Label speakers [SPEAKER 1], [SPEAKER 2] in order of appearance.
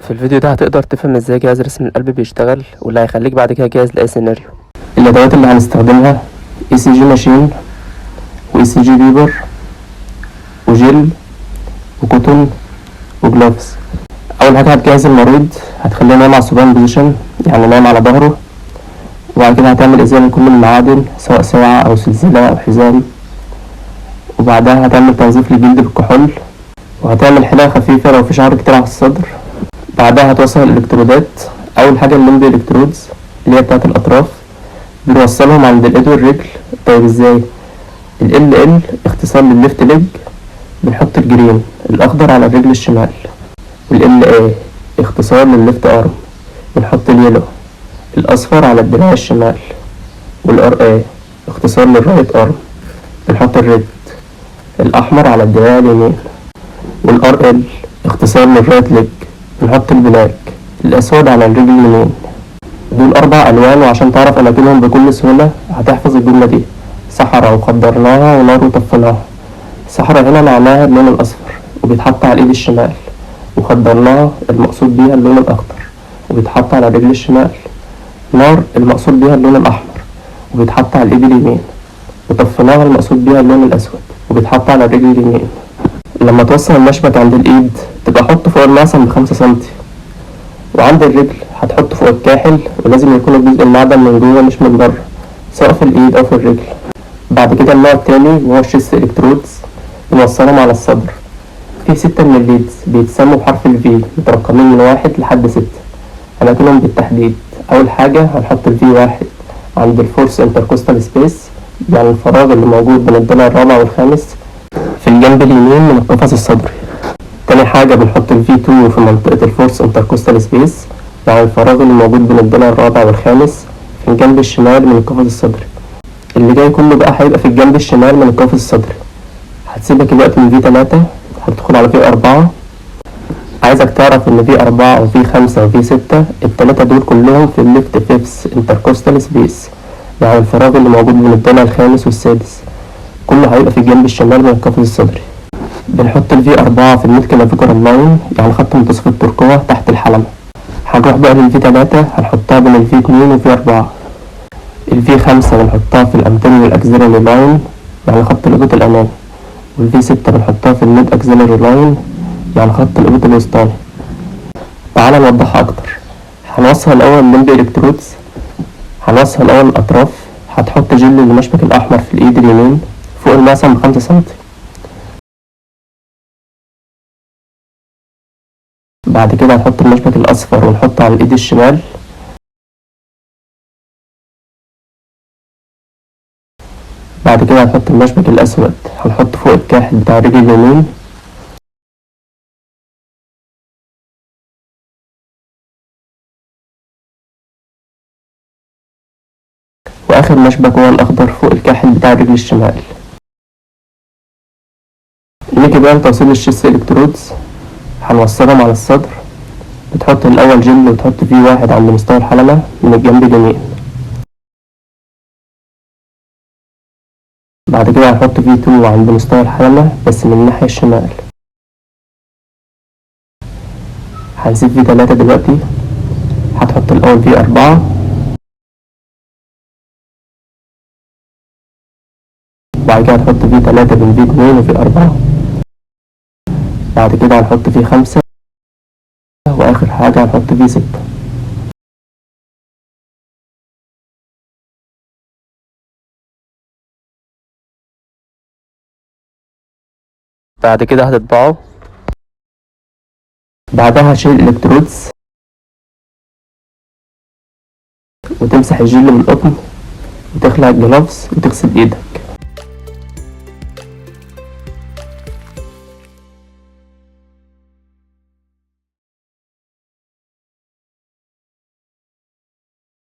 [SPEAKER 1] في الفيديو ده هتقدر تفهم ازاي جهاز رسم القلب بيشتغل، واللي هيخليك بعد كده جاهز لأي سيناريو. الأدوات اللي هنستخدمها ECG machine و ECG paper و gel و cotton و gloves. أول حاجة هتجهز المريض، هتخليه نايم على ال supine position، يعني نايم على ظهره. وبعد كده هتعمل إزالة لكل المعادن، سواء ساعة أو سلسلة أو حزام. وبعدها هتعمل تنظيف للجلد بالكحول، وهتعمل حلاقة خفيفة لو في شعر كتير على الصدر. بعدها هتوصل الإلكترودات. أول حاجة ال limb electrodes اللي هي بتاعة الأطراف، بنوصلهم عند الإيد والرجل. طيب ازاي؟ ال LL اختصار للل left leg، بنحط ال green الأخضر على الرجل الشمال. وال LA اختصار للل left arm، بنحط ال yellow الأصفر على الدراع الشمال. وال RA اختصار لل right arm، بنحط ال red الأحمر على الدراع اليمين. وال RL اختصار لل right leg، بنحط ال black الأسود على الرجل اليمين. دول أربع ألوان، وعشان تعرف أماكنهم بكل سهولة هتحفظ الجملة دي: صحراء وخدرناها ونار وطفيناها. صحراء هنا معناها اللون الأصفر وبيتحط على الإيد الشمال، وخدرناها المقصود بيها اللون الأخضر وبيتحط على الرجل الشمال، نار المقصود بيها اللون الأحمر وبيتحط على الإيد اليمين، وطفيناها المقصود بيها اللون الأسود وبيتحط على الرجل اليمين. لما توصل المشبك عند الإيد تبقى حطه فوق المعصم ب5 سنتي، وعند الرجل هتحطه فوق الكاحل، ولازم يكون الجزء المعدن من جوه مش من بره، سواء في الإيد أو في الرجل. بعد كده النوع التاني وهو ال chest electrodes، بنوصلهم على الصدر. في 6 من ال leads بيتسموا بحرف ال V، مترقمين من 1 لحد 6. أماكنهم بالتحديد: أول حاجة هنحط ال V1 عند ال fourth intercostal space، يعني الفراغ اللي موجود بين الضلع الرابع والخامس في الجنب اليمين من القفص الصدري. تاني حاجة بنحط ال V2 في منطقة ال fourth intercostal space، يعني الفراغ اللي موجود بين الضلع الرابع والخامس في الجنب الشمال من القفص الصدري. اللي جاي كله بقى هيبقى في الجنب الشمال من القفص الصدري. هتسيبك الوقت من V3، هتدخل على V4. عايزك تعرف إن V4 و V5 و V6 التلاتة دول كلهم في ال left fifth intercostal space، يعني الفراغ اللي موجود بين الضلع الخامس والسادس، كله هيبقى في الجنب الشمال من القفص الصدري. بنحط ال V4 في ال mid clavicular line، يعني خط منتصف الترقوة تحت الحلمة. هنروح بقى لل V3، هنحطها بين ال V2 و V4. ال V5 بنحطها في ال anterior axillary line، يعني خط الإبط الأمامي. وال V6 بنحطها في ال mid axillary line، يعني خط الإبط الوسطاني. تعالى نوضحها أكتر. هنوصل الأول ال limb electrodes. هنوصل الأول الأطراف. هتحط جل المشبك الأحمر في الإيد اليمين فوق المعصم ب5 سنتي. بعد كده هنحط المشبك الأصفر ونحطه على الإيد الشمال. بعد كده هنحط المشبك الأسود، هنحطه فوق الكاحل بتاع الرجل اليمين. وآخر مشبك هو الأخضر فوق الكاحل بتاع الرجل الشمال. نيجي بقى لتوصيل ال chest electrodes. هنوصلهم على الصدر. بتحط الأول جل وتحط V1 عند مستوى الحلمة من الجنب اليمين. بعد كده هنحط V2 عند مستوى الحلمة بس من الناحية الشمال. هنسيب V3 دلوقتي. هتحط الأول V4، بعد كده هتحط V3 بين V2 و V4. بعد كده هنحط V5، وآخر حاجة هنحط V6. بعد كده هتطبعه. بعدها هتشيل ال electrodes وتمسح الجل بالقطن وتخلع ال gloves وتغسل ايدك.